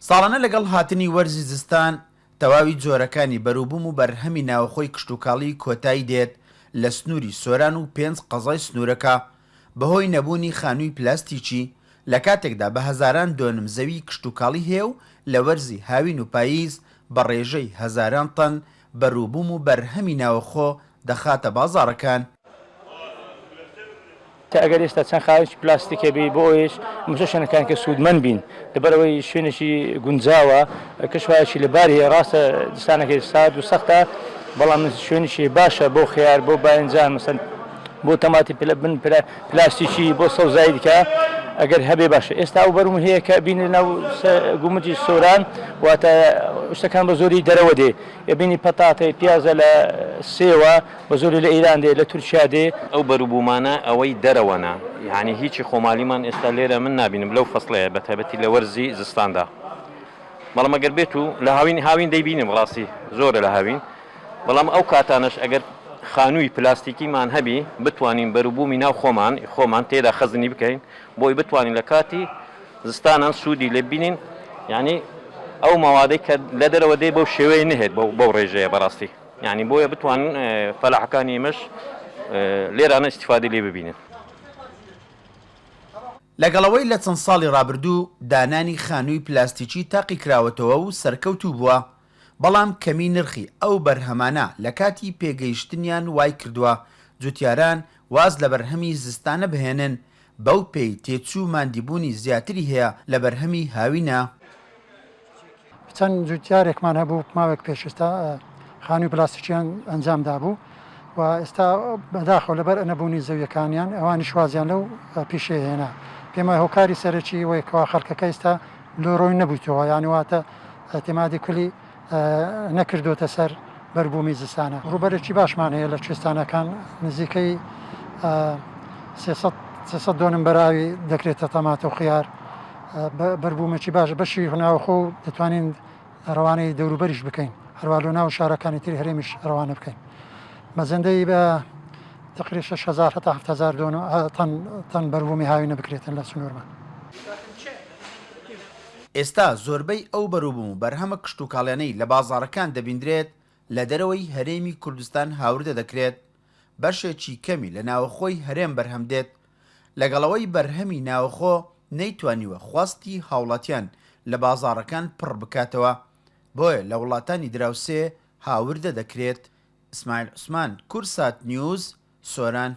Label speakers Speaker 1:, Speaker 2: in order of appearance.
Speaker 1: ساڵانە لەگەڵ هاتنی وەرزی زستان تەواوی جۆرەکانی بەروبوم و بەرهەمی ناوەخۆی کشتوکاڵی کۆتایی دێت لە سنووری سۆران و پێنج قەزای سنوورەکە بەهۆی نەبوونی خانووی پلاستیکی، لە کاتێکدا بە هەزاران دۆنم زەوی کشتوکاڵی هەیە و لە وەرزی هاوین و پاییز بە ڕێژەی هەزاران تەن بەروبوم و بەرهەمی ناوەخۆ دەخاتە بازاڕەکان.
Speaker 2: تا ئەگەر ئێستا چەند خاوێکی پلاستیک هەبی بۆ ئەوەیش موچە شوێنەکان کە سوودمەند بین لەبەرئەوەی شوێنێکی گونجاوە کەشوهەوایەکی لەبار هەیە ڕاستە زستانەکەی سارد و سەختە بەڵام شوێنێکی باشە بۆ خەیار بۆ باینجان مەسەن بۆ تەماتی پلە بن پلاستیکی بۆ سەوزایی دیکە ئەگەر هەبێ باشە ئێستا ئەو بەروم هەیە کە بینی ناو گومجی سۆران واتە شتەکان بە زۆری دەرەوە دێ ئەبینی پەتاتەی پیازە لە سێوە بە زۆری لە ئیران دێ لە تورکیا دێ.
Speaker 3: ئەو بەروبوومانە ئەوەی دەرەوەنە یانی هیچی خۆمالیمان ئێستا لێرە من نابینم لەو فەسڵەیە بە تایبەتی لە وەرزی زستاندا بەڵام ئەگەر بێت و لە هاوین هاوین دەیبینم ڕاستی زۆرە لە هاوین بەڵام ئەو کاتانەش ئەگەر خانووی پلاستیکیمان هەبی بتوانین بەروبوومی ناو خۆمان خۆمان تێدا خەزنی بکەین بۆی بتوانین لە کاتی زستانان سوودی لێ ببینین یانی ئەو مەوادەی کە لە دەرەوە دێ بەو شێوەیە نهێت بەو ڕێژەیە بەڕاستی یانی بۆیە بتوانن فەلاحەکانی ئێمەش لێرانە ئیستیفادەی لێ ببینن.
Speaker 1: لەگەڵ ئەوەی لە چەند ساڵی ڕابردوو دانانی خانووی پلاستیکی تاقیکراوەتەوە و سەرکەوتوو بووە، بەڵام کەمی نرخی ئەو بەرهەمانە لە کاتی پێگەیشتنیان وایکردووە جوتیاران واز لە بەرهەمی زستانە بهێنن، بەو پێی تێچوو ماندیبوونی زیاتری هەیە لە بەرهەمی هاوینە.
Speaker 4: چەند جوتیارێکمان هەبوو ماوەیەک پێش ئێستا خانووی پلاستیکیان ئەنجام دابوو و ئێستا بەداخەوە لەبەر نەبوونی زەویەکانیان ئەوانیش وازیان لەو پیشەیە هێنا. پێم وایە هۆکاری سەرەکی ئەوەیە کەوا خەڵکەکە ئێستا لۆرۆی نەبوویتەوە یانی واتە ئیعتیمادی کولی نەکردۆتە سەر بەربوومی زستانە. ڕووبەرێکی باشمان هەیە لە کوێستانەکان نزیکەی 300 دۆنم بەراوی دەکرێتە تەماتە و خیار بەربوومێکی باش بەشی ناوخۆ و دەتوانین ڕەوانەی دەوروبەریش بکەین هەروە لۆ ناو شارەکانی تری هەرێمیش ڕەوانە بکەین مەزەندەی بە تقری 6000 هەتا 7000 دۆن تەن تەن بەربوومی هاوینە بکرێتن لە سنوورمان.
Speaker 1: ئێستا زۆربەی ئەو بەروبوم و بەرهەمە کشتوکاڵیانەی لە بازاڕەکان دەبیندرێت لە دەرەوەی هەرێمی کوردستان هاوردە دەکرێت، بەشێکی کەمی لە ناوەخۆی هەرێم بەرهەم دێت، لەگەڵ ئەوەی بەرهەمی ناوەخۆ نەیتوانیوە خواستی هاوڵاتیان لە بازاڕەکان پڕ بکاتەوە، بۆیە لە وڵاتانی دراوسێ هاوردە دەکرێت. ئیسماعیل عوسمان، کوردسات نیوز، سۆران.